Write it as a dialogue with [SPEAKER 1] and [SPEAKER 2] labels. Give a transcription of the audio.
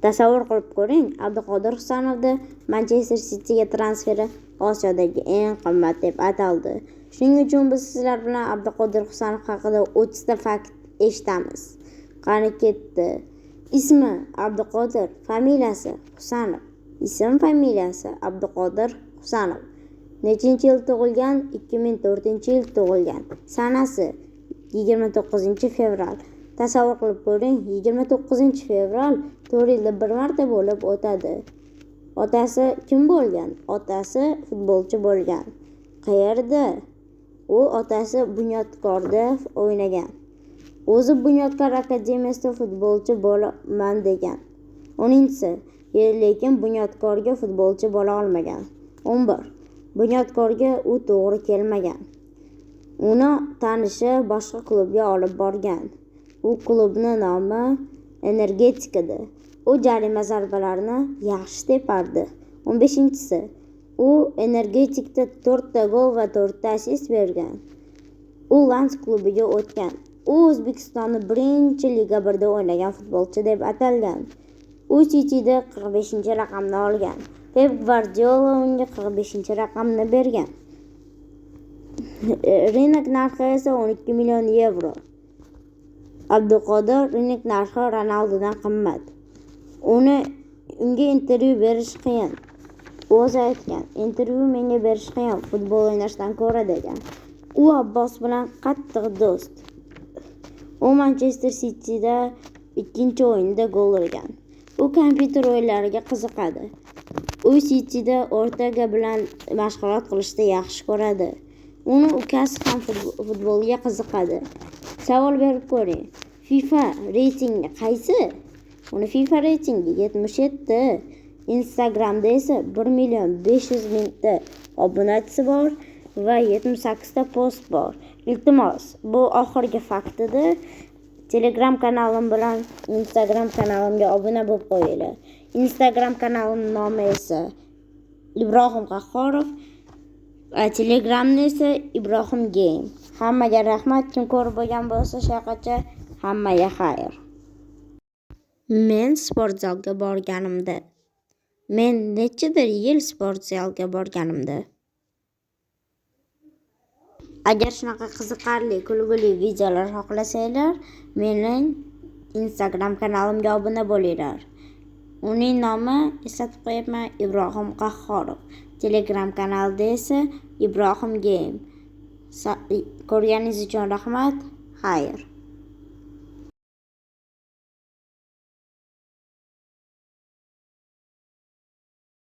[SPEAKER 1] Tasavvur qilib ko'ring, Abduqodir Husanovni Manchester Cityga transferi Osiyodagi eng qimmat deb ataldi. Shuning uchun biz sizlar bilan Abduqodir Husanov haqida 30 ta fakt eshitamiz. Qani ketdi. Ismi Abduqodir, familiyasi Husanov. Ism familiyasi Abduqodir Husanov. Nechinchi yil tug'ilgan? 2004-yil tug'ilgan. Sanasi 29-fevral. Tasavvur qilib ko'ring, 29-fevral 4 yilda bir marta bo'lib o'tadi. Otasi kim bo'lgan? Otasi futbolchi bo'lgan. Qayerda? U otasi Bunyodkorda o'ynagan. O'zi Bunyodkor akademiyasida futbolchi bo'laman degan. 10-si, lekin Bunyodkorga futbolchi bo'la olmagan. 11. Bunyodkorga u to'g'ri kelmagan. Uni tanishi boshqa klubga olib borgan. U klubni nomi Energetik edi. U jarima zarbalarini yaxshi tepardi. 15-si. U Energetikda 4 ta gol va 4 ta assist bergan. U Lans klubiga o'tgan. U O'zbekistonni birinchi Liga 1da o'ynagan futbolchi deb atalgan. U Cityda 45-raqamni olgan. Pep Gvardiola unga 45-raqamni bergan. Rынок narxi esa 12 million yevro. Abduqodir rынок narxi Ronaldodan qimmat. Unga intervyu berish qiyin. O'zi aytgan, intervyu menga berish qiyin, futbol o'ynashdan ko'ra degan. U Abbos bilan qattiq do'st. U Manchester Cityda ikkinchi o'yinda gol urgan. U kompyuter o'yinlariga qiziqadi. U Cityda Ortega bilan mashg'ulot qilishni yaxshi ko'radi. Uni ukasi ham futbolga qiziqadi. Savol berib ko'ring. FIFA reytingi qaysi? Uni FIFA reytingi 77. Instagramda esa 1 million 500 mingta obunachisi bor va 78 ta post bor. Iltimos, bu oxirgi fakt edi. Telegram kanalim bilan Instagram kanalimga obuna bo'lib qo'yinglar. Instagram kanalim nomi esa Ibrohim Qahhorov, Telegramni esa Ibrohim Game. Hammaga rahmat, kim ko'rib bo'lgan bo'lsa shaqacha, hammaga xayr. Men sport zalga borganimda, men nechadir yil sport zalga borganimda. Agar shunaqa qiziqarli, kulgili videolar xohlasanglar, mening Instagram kanalimga obuna bo'linglar. Uning nomi eslatib qo'yapman, Ibrohim Qahhorov. Telegram kanalida esa Ibrohim Game. Ko'rganingiz uchun rahmat. Xayr.